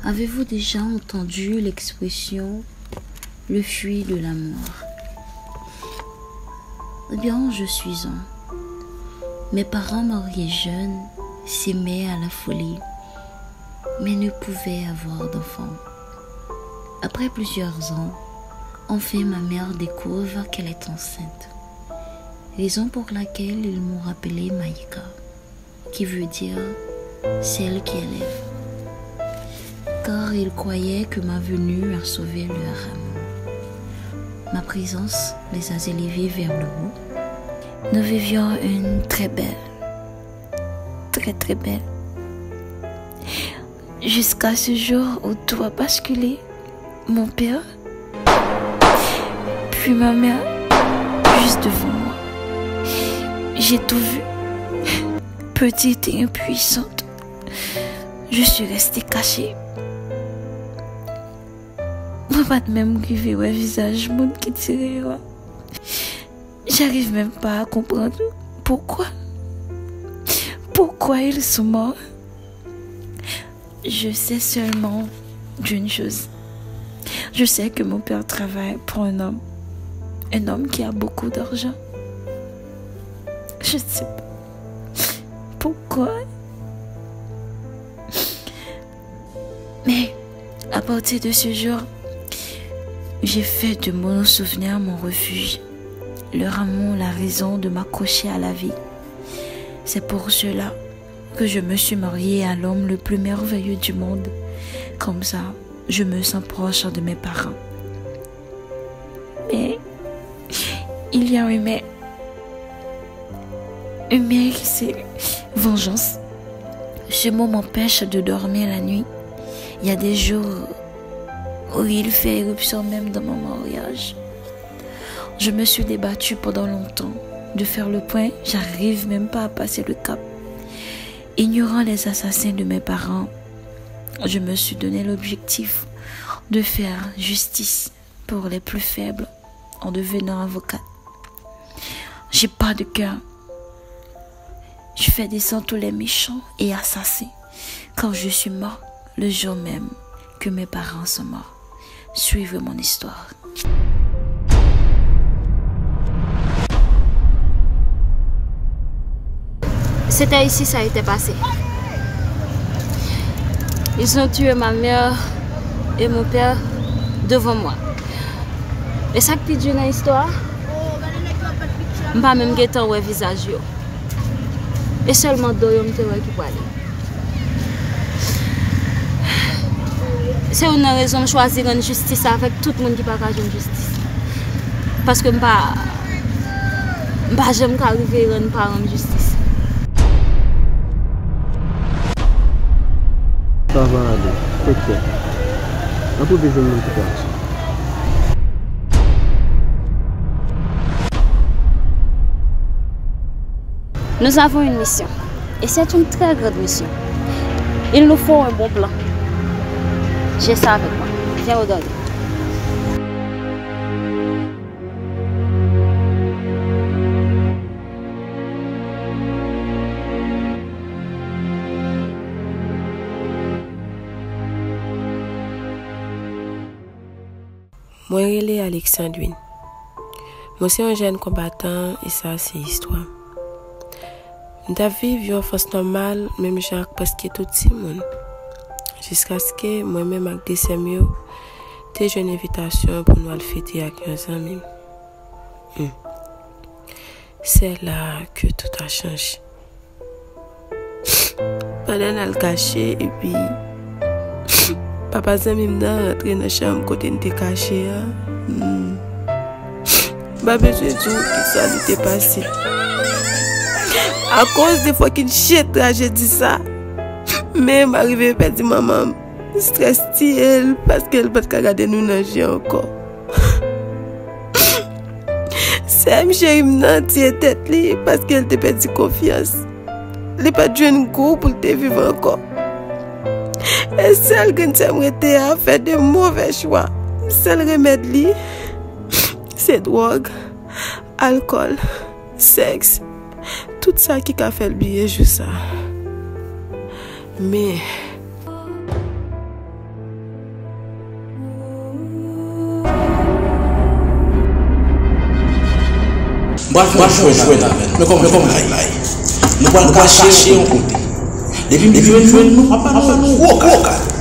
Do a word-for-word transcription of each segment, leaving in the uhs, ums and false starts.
Avez-vous déjà entendu l'expression le fruit de l'amour ? Eh bien, je suis un. Mes parents mariés jeunes s'aimaient à la folie, mais ne pouvaient avoir d'enfant. Après plusieurs ans, enfin ma mère découvre qu'elle est enceinte, raison pour laquelle ils m'ont appelée Maïka, qui veut dire celle qui élève, car ils croyaient que ma venue a sauvé leur amour. Ma présence les a élevés vers le haut. Nous vivions une très belle, très très belle, jusqu'à ce jour où tout a basculé. Mon père, puis ma mère, juste devant moi. J'ai tout vu. Petite et impuissante, je suis restée cachée. Mwen pa t menm rive wè vizaj moun ki tire yo a. J'arrive même pas à comprendre pourquoi. Pourquoi ils sont morts. Je sais seulement d'une chose. Je sais que mon père travaille pour un homme. Un homme qui a beaucoup d'argent. Je ne sais pas pourquoi. Mais à partir de ce jour, j'ai fait de mon souvenir mon refuge. Leur amour, la raison de m'accrocher à la vie. C'est pour cela que je me suis mariée à l'homme le plus merveilleux du monde. Comme ça, je me sens proche de mes parents. Mais il y a un mais. Un mais, c'est vengeance. Ce mot m'empêche de dormir la nuit. Il y a des jours où il fait éruption même dans mon mariage. Je me suis débattue pendant longtemps de faire le point, j'arrive même pas à passer le cap. Ignorant les assassins de mes parents, je me suis donné l'objectif de faire justice pour les plus faibles en devenant avocate. J'ai pas de cœur. Je fais descendre tous les méchants et assassins, car je suis mort le jour même que mes parents sont morts. Suivez mon histoire. C'était ici ça a été passé. Ils ont tué ma mère et mon père devant moi. E sa k pi di nan istwa a, m pa menm gentan wè vizaj yo. E sèlman do yo m te wè ki pwale. Se youn nan rezon m chwazi rann jistis avèk tout moun ki pa ka jwenn jistis. Paske m pa, m pa janm ka rive rann paran m jistis. Sa va ale, fè kyèt. N ap rive jwenn moun ki te aji. Nous avons une mission. Et c'est une très grande mission. Il nous faut un bon plan. J'ai ça avec moi. Viens regarder. Mwen rele Alexandrine. Mwen se yon jèn konbatan e sa se istwa m. M t ap viv yon anfans nòmal, menm jan ak prèske tout timoun. Jiskaske mwen menm ak de sè m yo te jwenn envitasyon pou nou al fete ak yon zanmi m. Hmm. C'est là que tout a changé. Pandan n al kache, epi papa zanmi m nan rantre nan chanm kote n te kache a. Hmm. M pa bezwen di w kisa li te pase. Akoz de fucking shit trajedi sa, men m arive pèdi manman m. Strès tiye l paske l pa t ka gade nou nan je ankò. Sè m cheri m nan tiye tèt li paske l te pèdi konfyans. Li pa t jwenn gou pou l te viv ankò. E sèl grenn sè m rete a fè de movè chwa. Sèl remèd li, se dwòg, alkòl, sèks, tout sa ki ka fè l bliye jou sa. Men, Pral fè yon jwèt avè nou. Men kòman, men kòman l ye? Nou pral kache yon kote. Depi m jwenn nou, m ap ba nou yon gwo kad.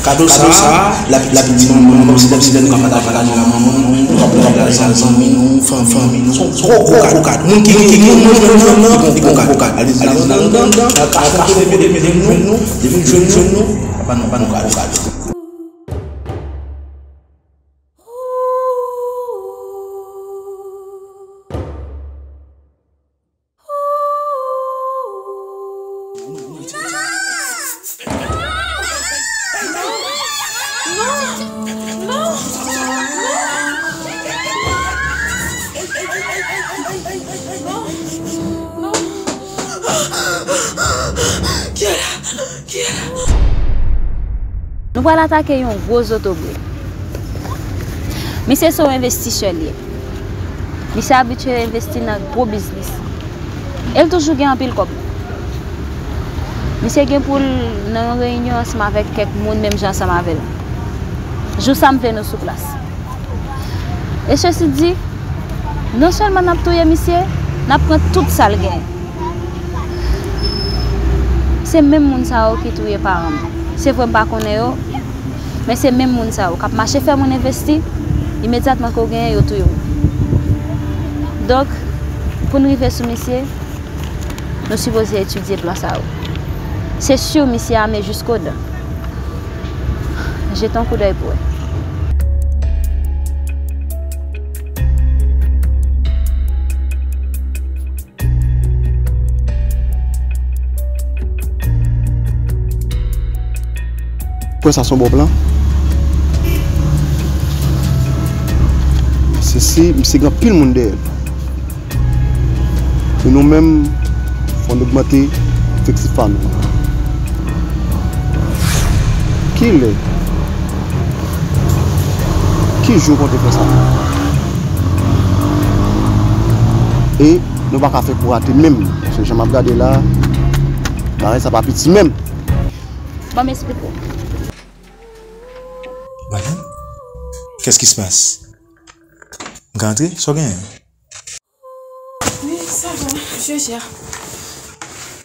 Kado sa a, l ap, l ap di manman nou, kòmsi, kòmsi lè nou ka pataje ak manman nou, nou ka pataje ak zanmi nou, fanmi nou. Se yon gwo, gwo kad. Moun ki, ki, ki, moun ki jwenn nan, li gon gwo kad. Al di nan anndan, al kache yon kote, depi, depi m jwenn nou, depi m jwenn nou, l ap ba nou, ba nou gwo kad. Nou pral atake yon gwo zotobre. Misye se yon envestisè l ye. Misye abitye envesti nan gwo biznis. E l toujou gen anpil kòb. Misye gen pou l nan yon reyinyon ansanm avèk kèk moun menm jan ansanm avè l. Jou sa m vle nou sou plas. E sesi di, non sèlman n ap touye misye, n ap pran tout sa l genyen. Se menm moun sa yo ki touye paran m. Se vre m pa konnen yo, men se menm moun sa yo k ap mache fè moun envesti, imedyatman ke w genyen, yo touye w. Donk, pou n rive sou misye, nou sipoze etidye plan sa yo. Se si misye ame jiskodan. Jete yon koudèy pou wè. Kwè sa se yon bon plan. Se si misye gen anpil moun dèyè l. E nou menm, fò n ogmante efektif pa nou. Kilè? Ki jou w konte fè sa? E nou pa ka fè kou rate menm. Paske jan m ap gade la, bagay sa pa piti menm. Ban m esplike w. Madam, qu'est-ce qui se passe? M ka antre? Sa w genyen? Oui, ça va, je gère.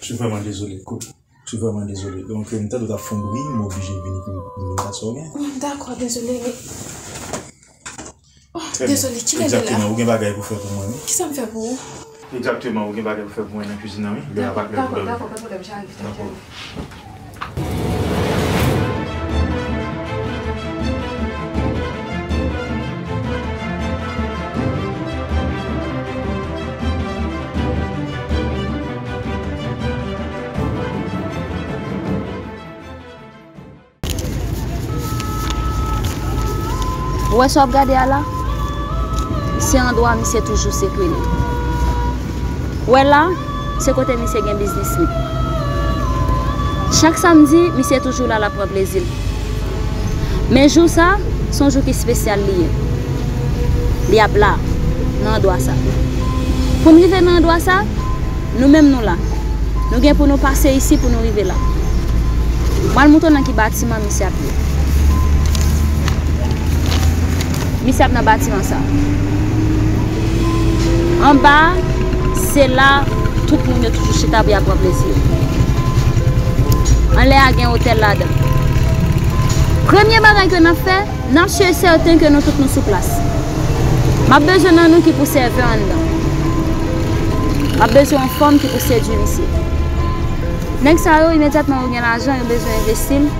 Je suis vraiment désolé, écoute. Je suis vraiment désolé. Donk, m tande w t ap fè yon bri, m oblije vini pou m vin gade sa w gen. Dakò, dezole, men. Oh, dezole, kilè lè la? Egzakteman, ou gen bagay pou fè pou mwen, wi. Kisa m fè pou ou? Egzakteman, ou gen bagay pou fè pou mwen nan kwizin nan, wi. Lè a pa t lè pou dòmi. Dakò, dakò, pa pwoblèm, j'arrive, t'inquiète. Ou wè sa w ap gade a la? Se andwa misye toujou sekre li. Ou wè la, se kote misye gen biznis li. Chak samdi, misye toujou la, l ap pran plezi l. Men jou sa, se yon jou ki espesyal li ye. Li ap la, nan andwa sa. Pou n rive nan andwa sa, nou menm nou la. Nou gen pou nou pase isi pou nou rive la. M pral montre w nan ki batiman misye ap ye. Misye ap nan batiman sa. Anba a, se la tout moun yo toujou chita pou y ap pran plezi yo. Anlè a gen otèl ladan. Premye bagay ke n ap fè, n ap si e sèten ke nou tout nou sou plas. M ap bezwen nan nou ki pou sèvè anndan. M ap bezwen yon fanm ki pou sedui misye. Nèg sa yo, imedyatman yo gen lajan, yo bezwen envesti l,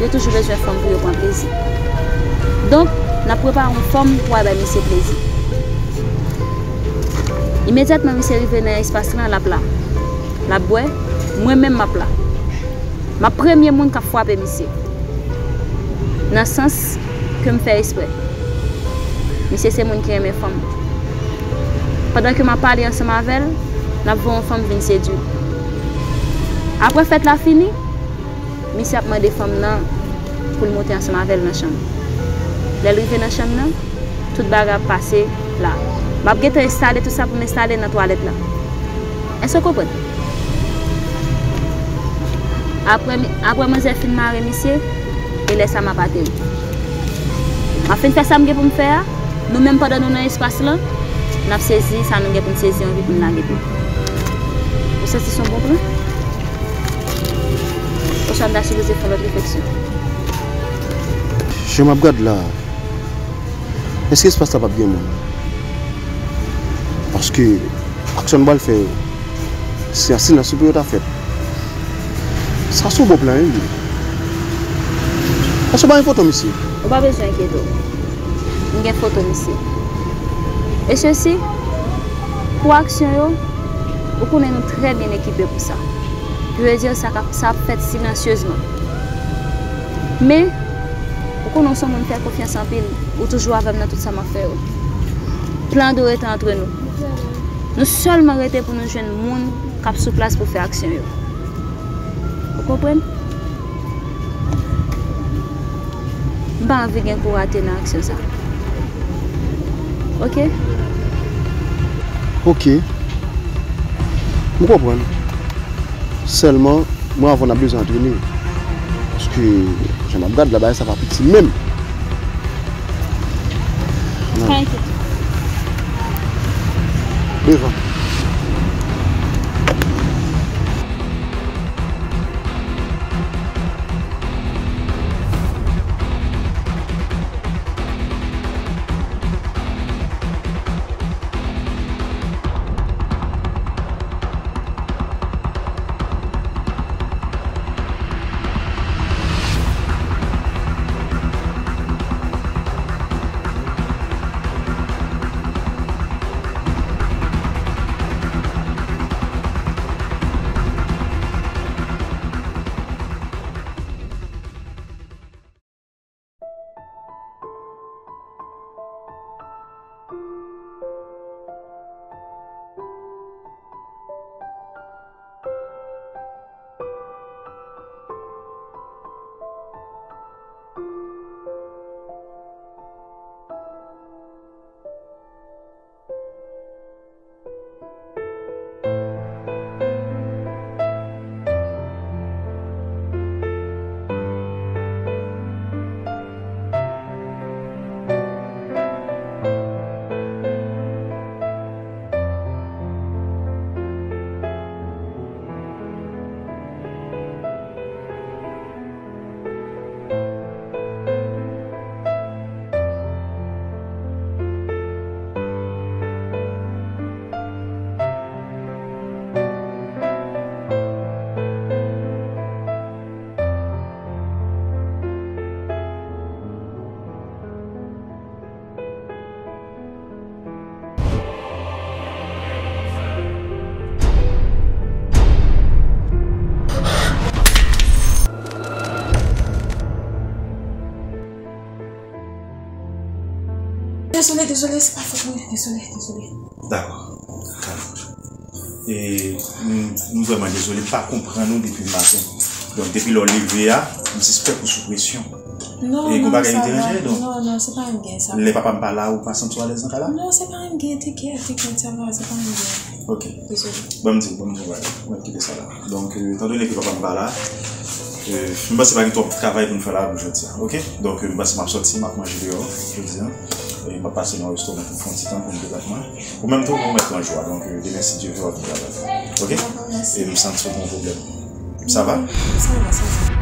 yo toujou bezwen fanm pou yo pran plezi. Donk, n ap prepare yon fanm pou al bay misye plezi. Imedyatman misye rive nan espas lan, l ap la. L ap bwè, mwen menm m ap la. M ap premye moun k ap frape misye. Nan sans ke m fè espre. Misye se moun ki renmen fanm. Pandan ke m ap pale ansanm avè l, n ap voye yon fanm vin sedui l. Apre fèt la fini, misye ap mande fanm nan pou l moute ansanm avè l nan chanm. Lè l rive nan chanm nan, tout bagay ap pase la. M ap gentan enstale tout sa pou m enstale nan twalèt la. Èske w konprann? Apre mi-, apre manzè fin mare misye, e lè sa m ap ateri. M ap fin fè sa m gen pou m fè a, nou menm pandan nou nan espas lan, N ap sezi sa nou gen pou n sezi, anvi pou n lage tou. Ou santi se yon bon plan? Oswa m ta sipoze fè yon lòt refleksyon? Jan m ap gad la, èske espas la p ap gen moun? Paske aksyon n pral fè yo, se an silans pou yo ta fèt. Sa se yon bon plan, wi. Èske w pa gen foto misye? Ou pa bezwen enkyete w. M gen foto misye. E sesi, pou aksyon yo, ou konnen nou trè byen ekipe pou sa. Ki vle di sa k ap, sa ap fèt silansyezman. Men, ou konnen w se yon moun m fè konfyans anpil, ou toujou avè m nan tout sa m ap fè yo. Plan an dwe rete antre nou. Nou sèlman rete pou nou jwenn moun k ap sou plas pou fè aksyon yo. Ou konprann? M pa anvi gen kou rate nan aksyon sa. Oke? Oke. M konprann. Sèlman, mwen avè w n ap bezwen antrene. Paske, jan m ap gad la, bagay sa pa piti menm. Pa enkyete. Devan. Dezole, dezole, se pa fòt mwen. Dezole, dezole. Dakò. Kalm. E, m, m vrèman dezole, m pa konprann ou depi maten. Donk, depi lè w leve a, m sispèk ou sou presyon. Non, e gon bagay ki deranje, donk. Non, non, se pa yon gen sa. Lè papa m pa la, ou pa santi w alèz nan kay la? Non, se pa yon gen, te kèt, te kèt, sa va, se pa yon gen. Ok. Dezole. Ban m di w, ban m di w bagay. Mwen kite sa la. Donk, euh, etan done ke papa m pa la, euh, m panse pa gen twòp travay pou n fè la pou jodi a. Ok? Donk, euh, m panse m ap sòti, m ap manje deyò jodi a. E m ap pase nan restoran pou m fè yon ti tan pou m detann mwen. Ou menm tou, ou mèt pran jou a. Donk, euh, demen, si Dye vle, w ap vin travay. Ok? Dakò, mèsi. E m santi w gen yon pwoblèm. Sa va? Wi, sa va, sa va.